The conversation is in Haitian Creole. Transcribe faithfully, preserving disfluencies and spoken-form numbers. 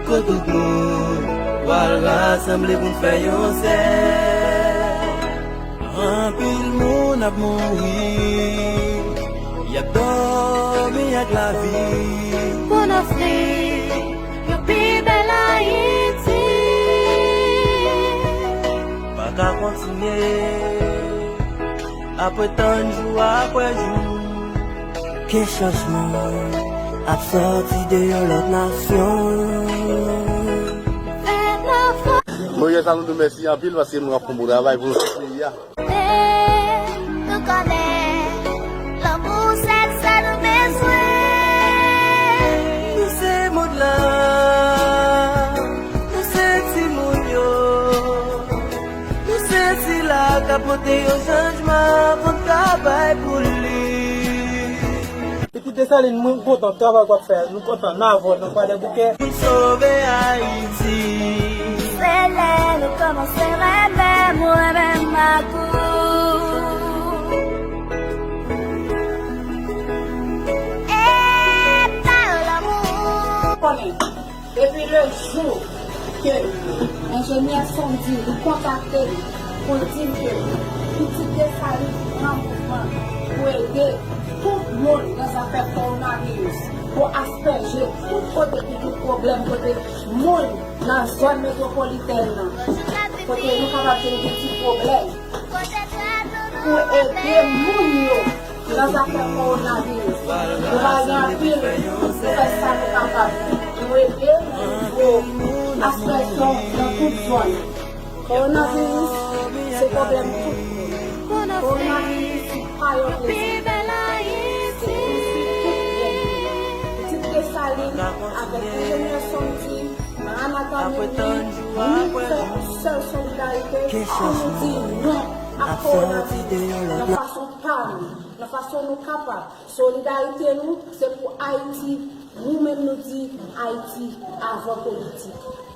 Kotoudlo, pral rasanble pou n fè yon sèl. Anpil moun ap mouri, y ap dòmi ak lavi. Pou n ofri yon pi bèl Ayiti. Pa ka kontinye apre tann jou apre jou. Ke chanjman ap sòti de yon lòt nasyon. Mwen gen sa nou di mèsi anpil paske nou ap fè yon bon travay pou nou sot peyi a. Nou konnen lanmou sèl sa nou bezwen. Nou se mond la, nou se timoun yo. Nou se sila k ap pote yon chanjman pou n travay pou li. Pitit Desalin, mwen kontan travay w ap fè a. Nou kontan, n avè w nan Kwadèboukè. Pou n sove Ayiti. Se lè nou kòmanse renmen m, renmen m ak ou. E pa lanmou. Konnen. Depi le jou ke enjenyè Sondy li kontakte m pou l di m ke Pitit Desalin pran mouvman pou ede tout moun nan zafè kowonaviris, pou aspèje tout kote ki gen pwoblèm, kote moun nan zòn metwopolitèn nan, kote nou kapab jwenn yon ti pwoblèm pou ede moun yo nan zafè kowonaviris. Nou pa gen anpil, nou fè sa nou kapab. Nou ede nan nivo aspèsyon nan tout zòn. Kowonaviris, se pwoblèm tout moun. Kowonaviris, se pa yon plezi. Se plezi tout moun. Pitit Desalin, avèk enjenyè Sondy, Maranatha Mery, nou fè yon sèl solidarite pou nou di non ak kowonaviris nan fason pa nou, nan fason nou kapab. Solidarite nou, se pou Ayiti. Nou menm nou di Ayiti avan politik.